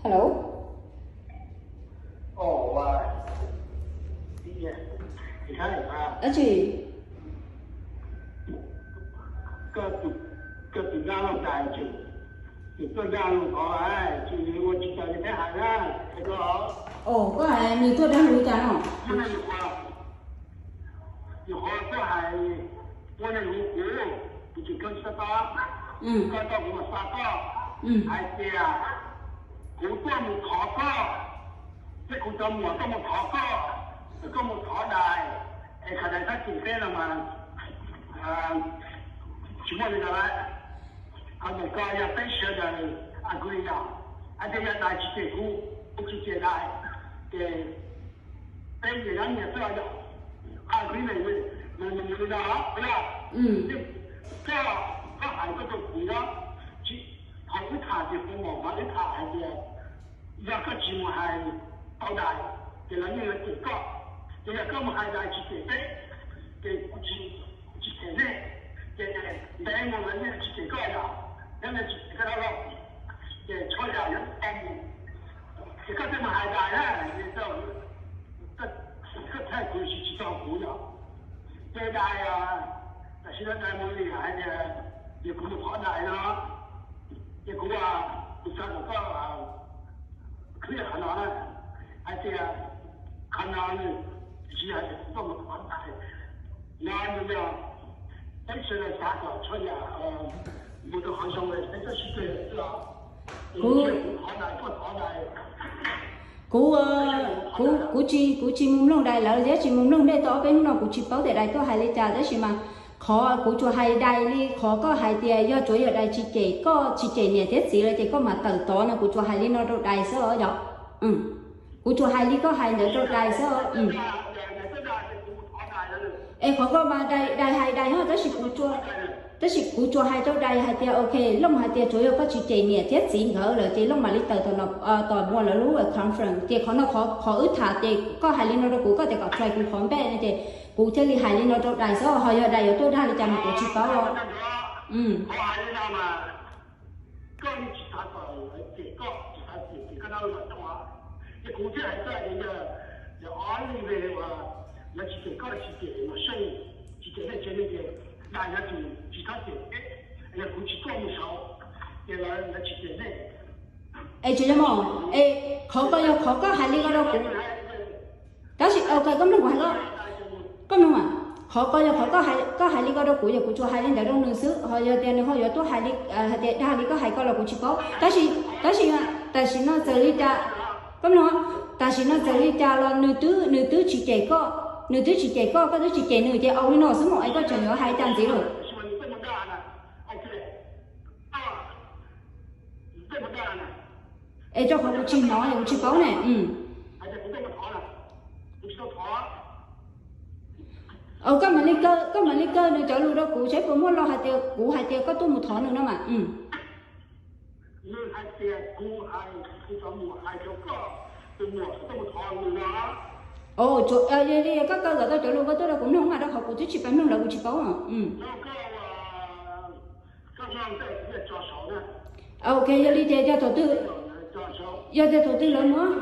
Hello. Dab tsi? Ov, koj hais nws tuaj dag lus cas no? Nyuam qhuav tuaj hais ua neeg hu kuv, kuv tsis kheev xav tau, koj tau kuv mas xav tau hais tias kuv tuaj mus thov koj, thiab kuv cov muam tuaj mus thov koj, koj mus thov dais, es koj dais thab cem peb no mas tsis muaj li ntawd lawm. Qhov ntawm ko yog peb sawv daws agree yog hais tias yog dais tsis cem kuv, kuv tsis cem dais, ces peb nyias nyob nyias xwb yog agreement, nws nws li no los yog koj, koj hais koj tus kuv nyob, thaum wb tham ces kuv mam mam wb tham hais tias yog koj tsis mus hais tau dais ces lawv yeej yuav cem koj, ces yog koj mus hais dais tsis cem peb, ces kuv tsis, kuv tsis cem nej, ces ntev mus lawv yeej tsis cem koj yom, lawv yeej tsis cem koj dab laug, ces txhob yam yuav tau mus, ces koj thiaj mus hais dais na, koj thaij kuv tsis, tsis tau kuv yom. Ces dais, tam sim no dais mus li hais tias, ces kuv mus thov dais no, ces kuv, kuv xav kom koj clear qhov no na, hais tias qhov no nws tsis yog tias kuv tuaj mus thov dais, no nws yog peb sawv daws xav kom txhua yam mus rau qhov zoo, peb txhob sib ceg xwb os. Kuv, kuv, kuv tsis, kuv tsis mus mloog dais lawv thiab tsis mus mloog dej tau ob peb hnub no kuv tsis paub tias dais tuaj hais li cas, tab sis mas qhov kuv tsuas hais dais li qhov koj hais tias yog tsuav yog dais tsis cem koj, tsis cem niam thiab txiv lawm ces koj mam tawm tod no, kuv tsuas hais li no rau dais xwb os yom. Kuv tsuas hais li koj hais ntawd rau dais xwb. Es qhov koj mas dais, dais hais dais os, tab sis kuv, tab sis kuv tsuas hais rau dais hais tias ok, Looj hais tias tsuav yog koj tsis cem niam thiab txiv nkawd lawm ces Looj mam li tawm tom no, tom Muas lawv lub conference, ces qhov no qhov, qhov wb tham ces koj hais li no rau kuv, koj tias kom try kuv qhov npej no ces kuv thiaj li hais li no rau dais xwb, ho yog dais yuav tuaj dag li cas mas kuv tsis paub os. Koj tsis xav kom lawv cem koj, tsis xav cem, cem koj dab laug Looj os. Ces kuv thiaj hais koj tias yog, yog ob leeg uas lawv tsis cem koj, tsis cem Mos Seej, tsis cem nej tsev neeg ces dais yuav tsum tsis txhob cem peb, yog kuv tsis tuaj mus saud ces lawv, lawv tsis cem nej. Es tsis yog mos, es qhov ko yog qhov koj hais li ko rau kuv. Tab sis ok, koj mloog kuv hais koj, koj mloog mas, qhov ko yog qhov koj hais, koj hais li ko rau kuv, yog kuv tsuas hais li ntawd rau nws xwb, ho yog tias nws ho yuav tuaj hais li, hais tias dag li koj hais ko los kuv tsis paub. Tab sis, tab sis tam sim no txawm li cas, koj mloog, tam sim no txawm li cas los nws twb, nws twb tsis cem koj, nws twb tsis cem koj, koj twb tsis cem nws ces au li no xwb mas es koj tseem yuav hais cas ntxiv lawm? Es rau qhov kuv tsis hnov es kuv tsis paub ne. Koj mam li kaw, koj mam li kaw nws cov lus rau kuv saib puas muaj lo hais tias kuv hais tias koj tuaj mus thov nws no mas. Yog li koj kaw kom tau cov lus koj tuaj rau kuv mloog mas rau qhov kuv twb tsis paub mloog lawv kuv tsis paub. Ok, yog li ces yog thaum twg, yog tias thaum twg lawv muab,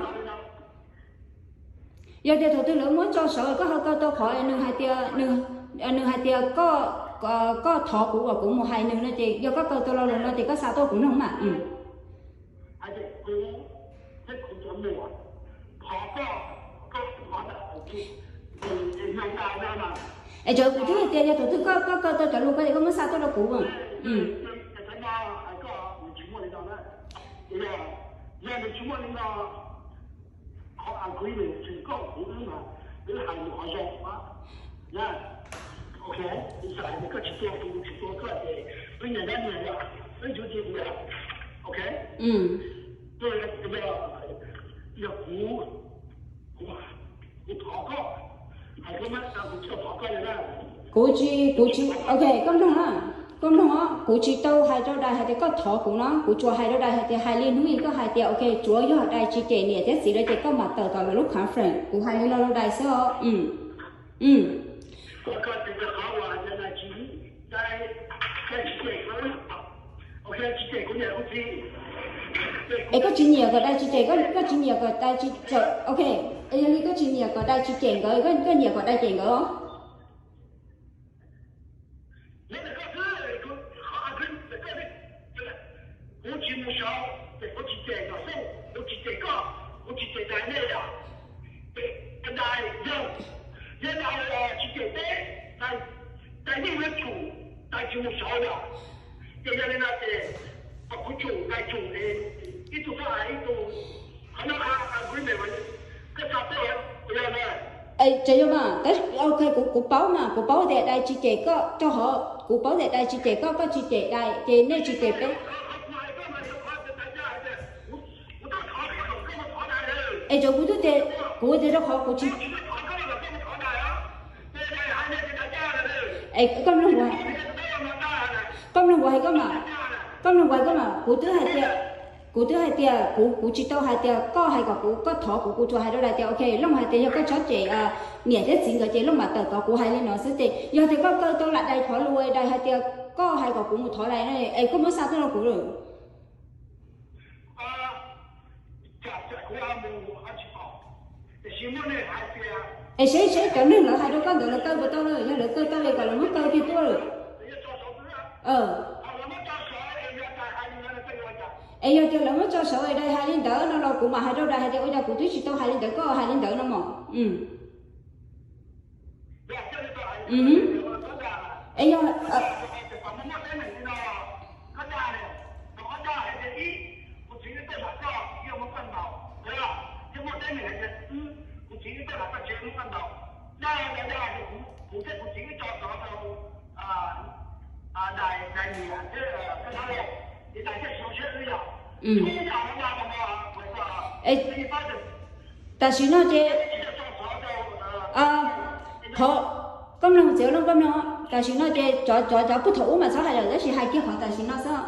yog tias thaum twg lawv muab tso sawv koj ho kaw tau qhov nws hais tias, nws hais tias koj, koj thov kuv uas kuv mus hais nws no ces yog koj kaw tau lo lus no ces koj xa tuaj kuv mloog mas. Es cov kuv twb hais tias yog thaum twg koj, koj kaw tau cov lus koj ces koj muab xa tuaj rau kuv. Kuv tsis, kuv tsis, ok, koj mloog, koj mloog, kuv tsis tau hais rau dais hais tias koj thov kuv no, kuv tsuas hais rau dais hais tias hais li hnub ib koj hais tias ok, tsuav yog dais tsis cem niam thiab txiv lawm ces koj mam tawm tom lawv lub conference, kuv hais li no rau dais xwb os. Es koj tsis nyiam kom dais tsis cem, koj tsis nyiam kom dais tsis cem, ok. Es yog li koj tsis nyiam kom dais tsis cem nkawd, koj nyiam kom dais cem nkawd os? Kuv tsis mus saud ces kuv tsis cem Nom Xyooj, kuv tsis cem koj, kuv tsis cem dais nej yom. Dais yog, yog dais tsis cem peb, dais yeej yuav tsum, dais tsis mus saud yom. Ces yog li no ces kuv tsum, dais tsum, ib tug txhob hais ib tug. Qhov no agreement, koj xav tau yog, yog mas, ok, kuv paub mas, kuv paub tias dais tsis cem koj rau hauv, kuv paub tias dais tsis cem koj, koj tsis cem dais ces nej tsis cem peb. Es tsuav kuv twb tias, kuv tias rau qhov kuv tsis, koj mloog kuv hais, koj mloog kuv hais koj mas, koj mloog kuv hais koj mas, kuv twb hais tias, kuv twb hais tias kuv, kuv tsis tau hais tias koj hais kom kuv, koj thov kuv, kuv tsuas hais rau dais tias ok, Looj hais tias yog koj txhob cem niam thiab txiv nkawd ces Looj mam tawm tod, kuv hais li no xwb ces yog tias koj kaw tau lam dais thov lus dais hais tias koj hais kom kuv mus thov dais no es koj muab xa tuaj rau kuv lawm. Es seb, seb cov neeg lawv hais rau koj ntawd lawv kaw puas tau lawm, yog lawv kaw tau es kom lawv muab kaw kiag tuaj lawm. Es yog tias lawv muab tso saud es dais hais li ntawd no los kuv mam hais rau dais hais tias ua cas kuv twb tsis tau hais li ntawd koj hais li ntawd no mas. Es yog, tam sim no ces, thov, koj mloog txiv Looj, koj mloog, tam sim no ces cov, cov puag thaum ub mas txhob hais lawm, tab sis hais kiag qhov tam sim no xwb.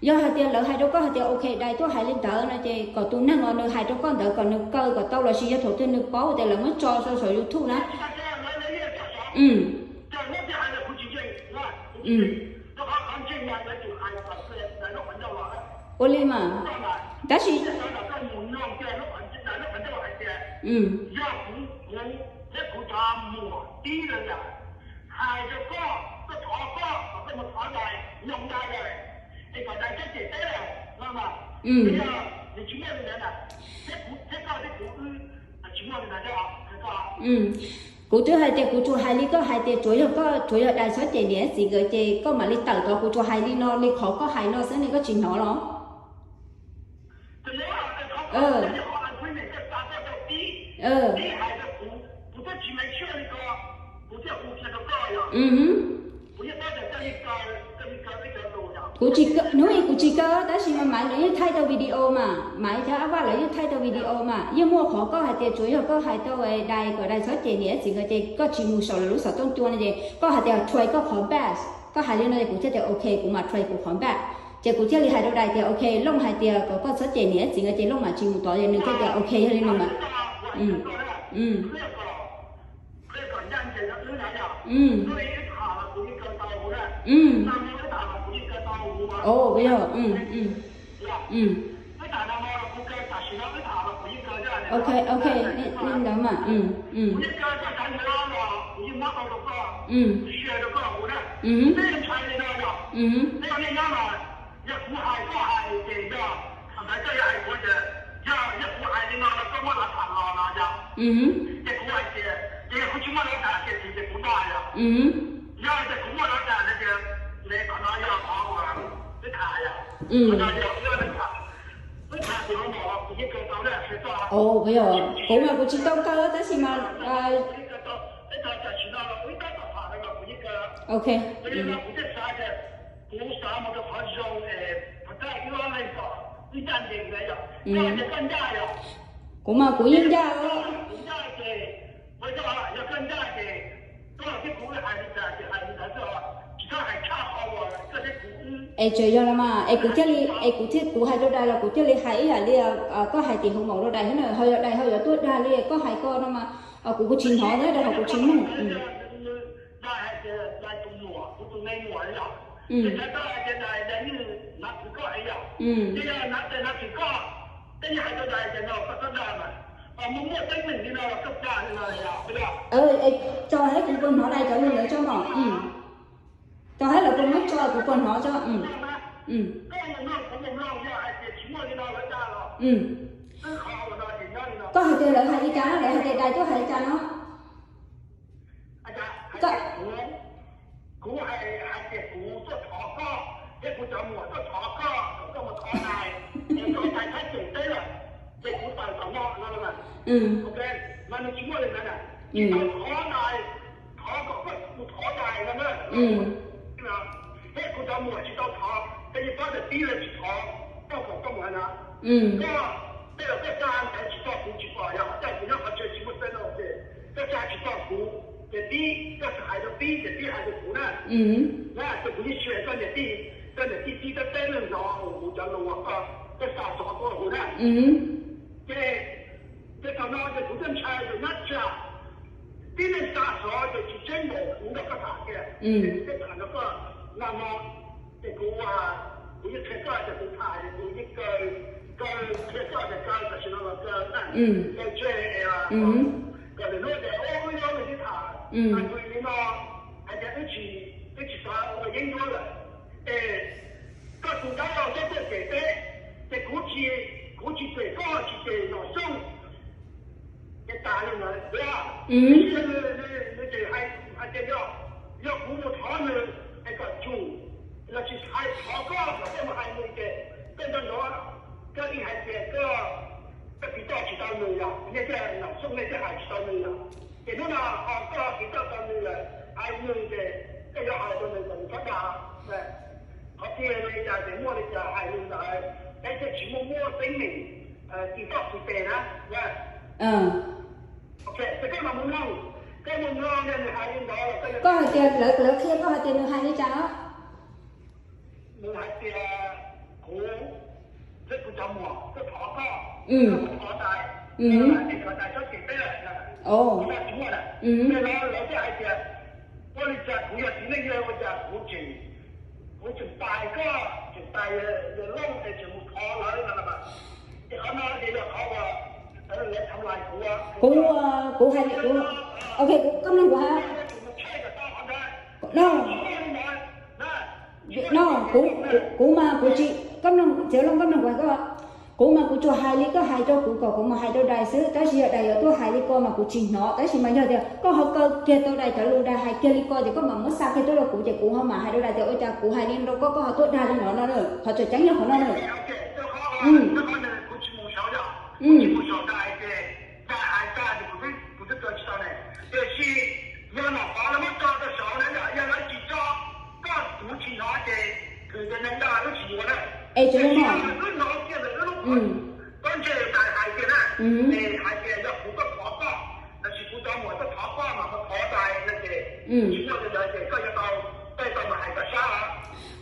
Yog hais tias lawv hais rau koj hais tias ok, dais tuaj hais li ntawd no ces kom tus neeg uas nws hais rau koj ntawd kom nws kaw kom tau, los sis yog thaum twg nws paub tias lawv muab tso rau saum YouTube na. Ua li mas, tab sis kuv twb hais tias kuv tsuas hais li koj hais tias tsuav yog koj, tsuav yog dais txhob cem niam txiv nkawd ces koj mam li tawm tod, kuv tsuas hais li no li qhov koj hais no xwb ne, koj tsis hnov los? Kuv tsis, hnub i kuv tsis kaw tab sis mas Maiv lawv yeej thaij tau video mas, Maiv thiab Ab Vaj lawv yeej thaij tau video mas, yeej muaj qhov koj hais tias tsuav yog koj hais tau dais kom dais txhob cem niam txiv nkawd ces koj tsis mus saum lawv lub xov tooj cua no ces koj hais tias try koj qhov best, koj hais li no ces kuv thiaj tias ok, kuv mam try kuv qhov best. Ces kuv thiaj li hais rau dais tias ok, Looj hais tias kom koj txhob cem niam txiv nkawd ces Looj mam tsis mus tod, ces nws thiaj tias ok, yog li no mas. Yog, ok, ok, li ntawd mas. Kuv mas kuv tsis tau kaw tab sis mas, ok. Kuv mas kuv yeej ncaj. Es tseem yog los mas es kuv thiaj li, es kuv thiaj, kuv hais rau dais los kuv thiaj li hais ib yam li koj hais tim hoos maum rau dais thiab na, ho yog dais ho yuav tuaj dag li koj hais koj no mas, kuv kuv tsis hnov thiab rau qhov kuv tsis mloog. Ces yog hnav tes hnav txim koj, tej yog hais rau dais tias no koj txhob dag mas, muaj muaj teeb meem li no los koj dag li no yog puas yog? Tso hais kuv puas hnov dais cov lus ntawd tso mog. Tso hais lawv puas muab tso kuv puas hnov tso. Koj mus mloog, kuv mus mloog, yog hais tias tsis muaj li no lawv dag los, wb qhov ua no ces nyob li no. Koj hais tias lawv hais li cas, lawv hais tias dais tuaj hais li cas no? Kuv, kuv hais, hais tias kuv tuaj thov koj thiab kuv cov muam tuaj thov koj kom koj mus thov dais, es koj dais thab cem teb lawm, ces kuv tawm tom no no. Ok, mas nws tsis muaj li ntawd na. Tsis tau thov dais, thov kom koj mus thov dais no na. Thiab kuv cov muam tsis tau thov, ces yeej paub tias tib lawv tsis thov koj kom koj mus hais no. Koj, tej zaum koj xa ntawv tsis txog kuv tsis pom, yog qhov cas kuv nyob qhov tsev tsis muaj txawj no ces koj xa tsis txog kuv, ces tib koj hais rau tib ces tib hais rau kuv na. Na ces kuv yeej tsis hais koj niam tij, koj niam tij tib tab teb neeg hnov kuv cov lus uas koj, koj xa xov tuaj kuv na. Ces, ces thaum no ces kuv thiaj ntshai ces nyob tsam tib neeg xa xov ces tsis tseeb npaum kuv nrog koj tham kiag, ces kuv thiaj tham nrog koj no no. Ces kuv, kuv yeej qhia koj tias kuv tham ces kuv yeej kaw, kaw qhia koj tias kaw tam sim no los kaw na, kaw tseg, kom lwm hnub tias wb nyob wb thiaj tham, kuv li no hais tias wb tsis, wb tsis xav ua yeeb ncuab lawm. Es koj tus dab laug tuaj tuaj cem teb, ces kuv tsis, kuv tsis cem koj tsis cem Nom Xyooj, ces tas li ntawd. Tiam sis nws, nws ces hais tias yog, yog kuv mus thov nws es kom tsum, los sis hais thov koj kom koj mus hais nws ces koj nco ntsoov, koj ib hais tias koj, koj tsis tau, tsis tau nws yom, nej thiaj, Nom Xyooj nej thiaj hais tsis tau nws yom. Ces hnub no ho koj tsis tau tau nws lawm, hais nws ces koj yuav hais rau nws kom nws txhob dag. Qhov tiag li cas ces muaj li cas hais li ntawd, peb thiaj tsis muaj muaj teeb meem tsis txhob tsis tes na. Koj mus mloog, koj mus mloog nws hais li ntawd, koj hais tias lawv, lawv qhia koj hais tias nws hais li cas os? Nws hais tias kuv thiab kuv cov muam tuaj thov koj, koj mus thov dais, hais tias kom dais txhob cem peb lawm. Kuv no tsis muaj na. Tej no lawv thiaj hais tias ua li cas kuv yog txiv neej yawg ua cas kuv tseem, kuv tseem tais koj, tseem tais yawg Looj es tseem mus thov lawv no. Ces qhov no ces yog qhov uas lawv tham lais kuv. Kuv, kuv hais, kuv, ok, kuv, koj mloog kuv hais. No, no, kuv, kuv mas kuv tsis, koj mloog, Txiv Looj, koj mloog kuv hais koj. Kuv mas kuv tsuas hais li koj hais rau kuv kom kuv mus hais rau dais xwb, tab sis yog dais yuav tuaj hais li ko mas kuv tsis hnov, tab sis mas yog tias koj ho kaw kiag tau dais cov lus dais hais kiag li ko ces koj mam muab xa kiag tuaj rau kuv ces kuv ho mam hais rau dais tias ua cas kuv hais li rau koj, koj ho tuaj dag li no no na. Qhov tseem ceeb yog qhov no na. Tiam sis yog Nom Pov lawv muab tso rau saud na, yog lawv tsis tso, koj kuv tsis hnov ces nws tias neeg dag wb tsis yuav na. Es tseem no, wb hnov kiag ntawm wb lub qhov, koj ntse dais hais tias na, es hais tias yog kuv tuaj thov koj, lossis kuv cov muam tuaj thov koj mas koj thov dais no ces tsis muaj li ntawd ces koj yuav tau, koj yuav tau mus hais koj sab os.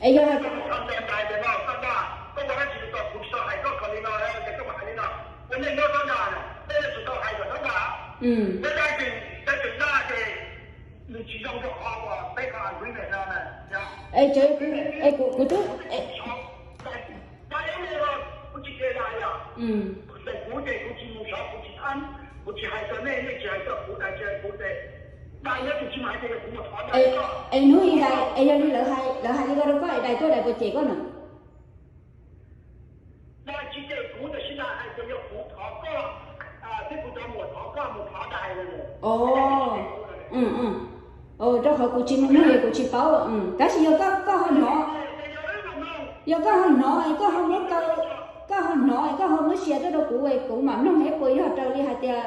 Es yog hais, koj mus thov ntawd dais tias no koj dag, koj ua dab tsi li ko kuv tsis tau hais koj kom li no ces koj mus hais li no, ua neej nyob txhob dag na, peb yuav tsum tau hais kom txhob dag. Peb dab tsi, dab tsi dag ces nws tsis zoo rau qhov uas peb qhov agreement no na. Es kuv, kuv twb, kuv tsis, kuv ces kuv tsis mus sov, kuv tsis thab, kuv tsis hais rau nej, nej tsis hais rau kuv, dais tsis hais kuv ces dais nyob tus tsis mus hais tias yog kuv mus thov dais. Es hnub ib dais, es yog li lawv hais, lawv hais li ko rau koj es dais tuaj dais puas cem koj na? Dais tsis cem kuv, tab sis dais hais tias yog kuv thov koj, thiab kuv cov muam thov koj mus thov dais no. Rau qhov kuv tsis mus mloog es kuv tsis paub, tab sis yog koj, koj ho hnov, yog koj ho hnov es koj ho muab kaw, koj ho hnov es koj ho muab share tuaj rau kuv es kuv mam mloog seb puas yog raws li hais tias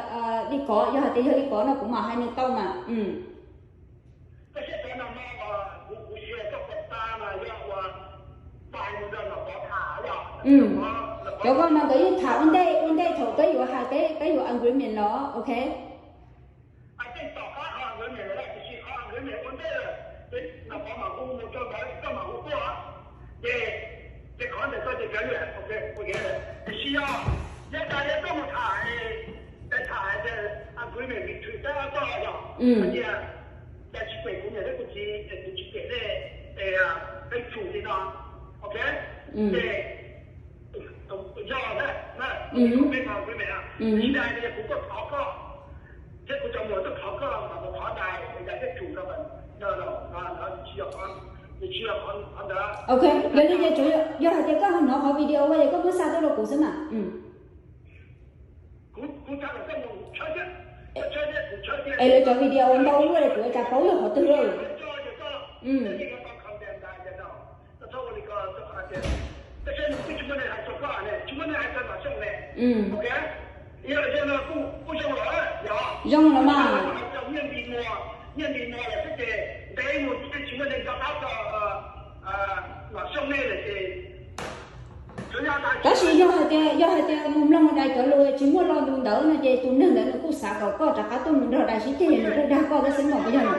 li ko, yog hais tias yog li ko no kuv mam hais nws tau mas. Cov ko mas nkawd yeej tham ua ntej, ua ntej thaum peb yuav hais peb, peb yuav agreement los, ok. Ces, ces qhov ntawm koj ces kav liam, tiam sis yog, yog tas yog koj mus tham, tham agreement between peb ob tog yog hais tias dais tsis cem kuv niam thiab kuv txiv, kuv tsis cem nej, peb tsum li no, ok. Ces Yog na, na, kuv peb no kuv me, ib daim no yog kuv tuaj thov koj, thiab kuv cov muam tuaj thov koj mas kuv thov dais, dais thiaj tsum no, no, no, no, no, tsis yog, tsis yog qhov ntawd. Ok, yog li ces tsuas yog hais tias koj hnov qhov video ua ces koj muab xa tuaj rau kuv xwb mas. Kuv, kuv tsa lawm koj mus tshawb thiab, koj tshawb thiab kuv tshawb thiab. Es lawv cov video ntau luaj li kuv ua cas paub yog qhov twg lawm. Tab sis nws twb tsis muaj neeg hais rau koj ne, tsis muaj neeg hais rau Nom Xyooj ne. Ok, yog li no kuj, kuj zoo lawm, yog zoo lawm mas. Hais rau Nyiaj Npis Muas, Nyiaj Npis Muas lawm xwb ces ntev mus twb tsis muaj neeg nco qab rau Nom Xyooj nej lawm ces. Tab sis yog hais tias, yog hais tias mus mloog dais cov lus tsis muaj lo lus ntawd no ces tus neeg ntawd nws kuj xav kom koj rov qab tuaj mus nrog dais sib ceg, nws kuj dag koj tab sis mas puas yog no?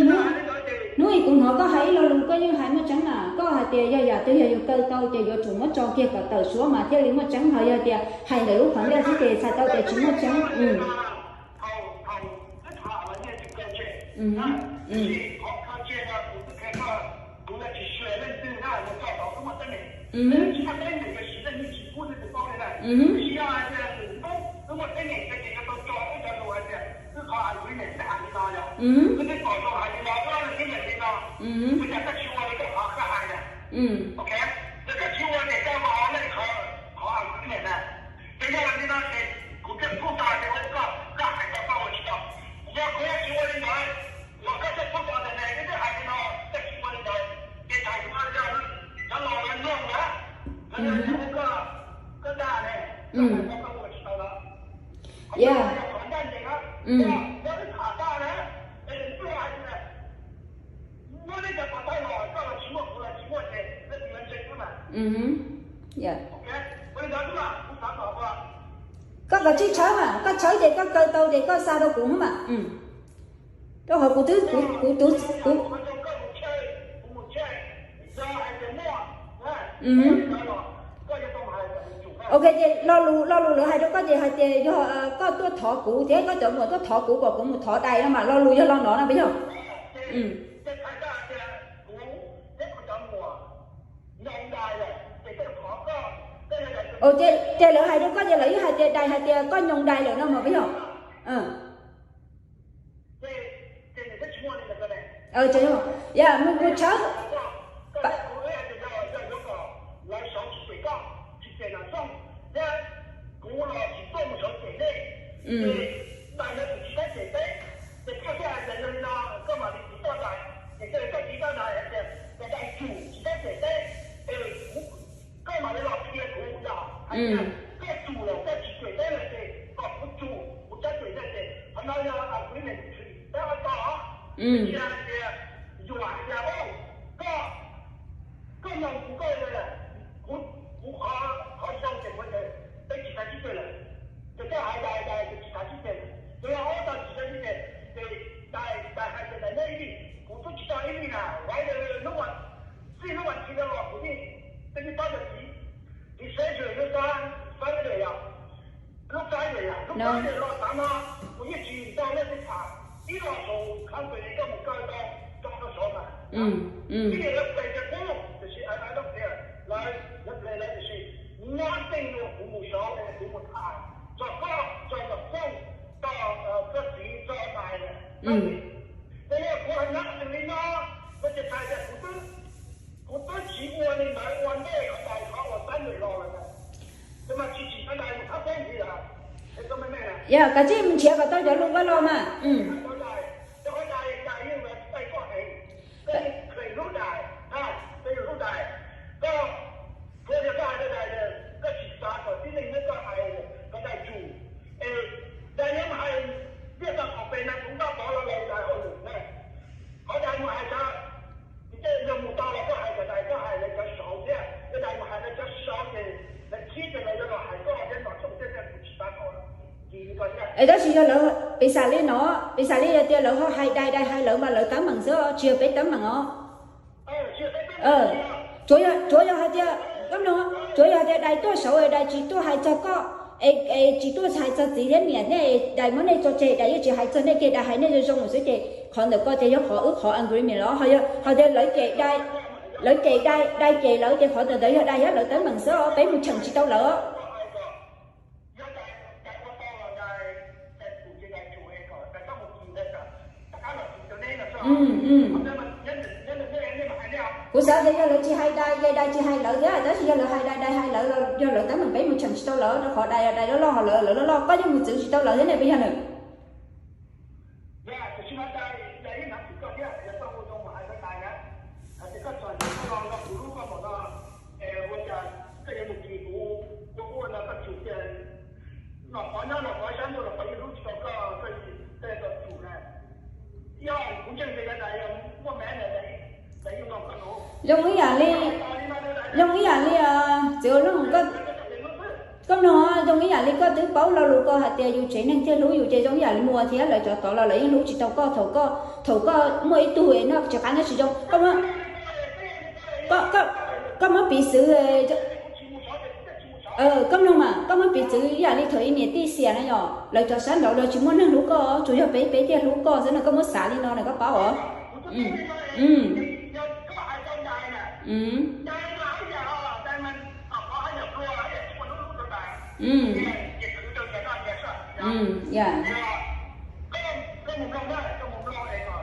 Hnub, hnub ib kuv hnov koj hais ib lo lus koj yeej hais muaj tseeb na, koj hais tias yog yam twg yog yus kaw tau ces yuav tsum muab tso kiag kom tawm suab mas thiaj li muaj tseeb, ho yog tias hais ntawm lub qhov ncauj xwb ces txhais tau tias tsis muaj tseeb. Yeah. Koj kav tsij tshawb mas, koj tshawb ces koj kaw tau ces koj xa rau kuv mas. Rau qhov kuv twb, kuv, kuv, kuv Ok, ces lo lus, lo lus lawv hais rau koj ces hais tias yog koj tuaj thov kuv thiab koj cov muam tuaj thov kuv kom kuv mus thov dais no mas lo lus yog lo no no puas yog? Ces lawv hais rau koj ces lawv yeej hais tias dais hais tias koj nyoos dais lawm no mas puas yog? Yog mus, mus tshawb. Yog, kav tsij nrhiav kom tau cov lus vaj los mas. Es tab sis yog lawv, piv xam li no, piv xam li yog tias lawv ho hais dais, dais hais lawv mas lawv teeb meem xwb, tsis yog peb teeb meem os. Tsuav yog, tsuav yog hais tias, tsuav yog hais tias dais tuaj saud, dais tsis tuaj hais txog koj, Es tsis tuaj hais txog txiv thiab niam ne, dais muab nej tso tseg, dais yeej tsis hais txog nej kiag, dais hais nej zoo zoo xwb ces qhov ntawm ko ces yog qhov wb qhov agreement los ho tias lawv cem dais, lawv cem dais, dais cem lawv ces qhov ntawm ntawd yog dais thiab lawv teeb meem xwb os, peb mus cheem tsis tau lawv. Kuv xav tias yog lawv tsis hais dais ces dais tsis hais lawv thiab, tab sis yog lawv hais dais, dais hais lawv los yog lawv teeb meem, peb mus cheem tsis tau lawv rau qhov dais, dais loj loj ho lawv, lawv loj loj, koj yeej mus txwv tsis tau lawv thiab ne, peb yog nws Zoo ib yam li, zoo ib yam li, txiv ua luj, koj mloog, zoo ib yam li koj twb paub lo lus ko hais tias yus tsev neeg thiaj hlub yus ces zoo ib yam li Muas thiab lawv cov tod los lawv yeej hlub tsis tau koj thaum koj, thaum koj muaj ib tug noj tsis qab nyob tsis zoo. Koj muab piv txwv, koj mloog mas, koj muab piv txwv ib yam li thaum ib niam tij xiam na yom, lawv cov sab nraud los tsis muaj neeg hlub koj, tsuas yog peb peb thiaj hlub koj xwb no, koj muab xav li no na koj paub os.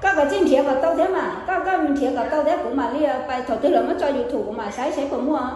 Koj kav tsij nrhiav kom tau thiab mas, koj, koj nrhiav kom tau thiab kuv mam li pais thaum twg lawv muab tso YouTube kuv mam saib saib puas muaj.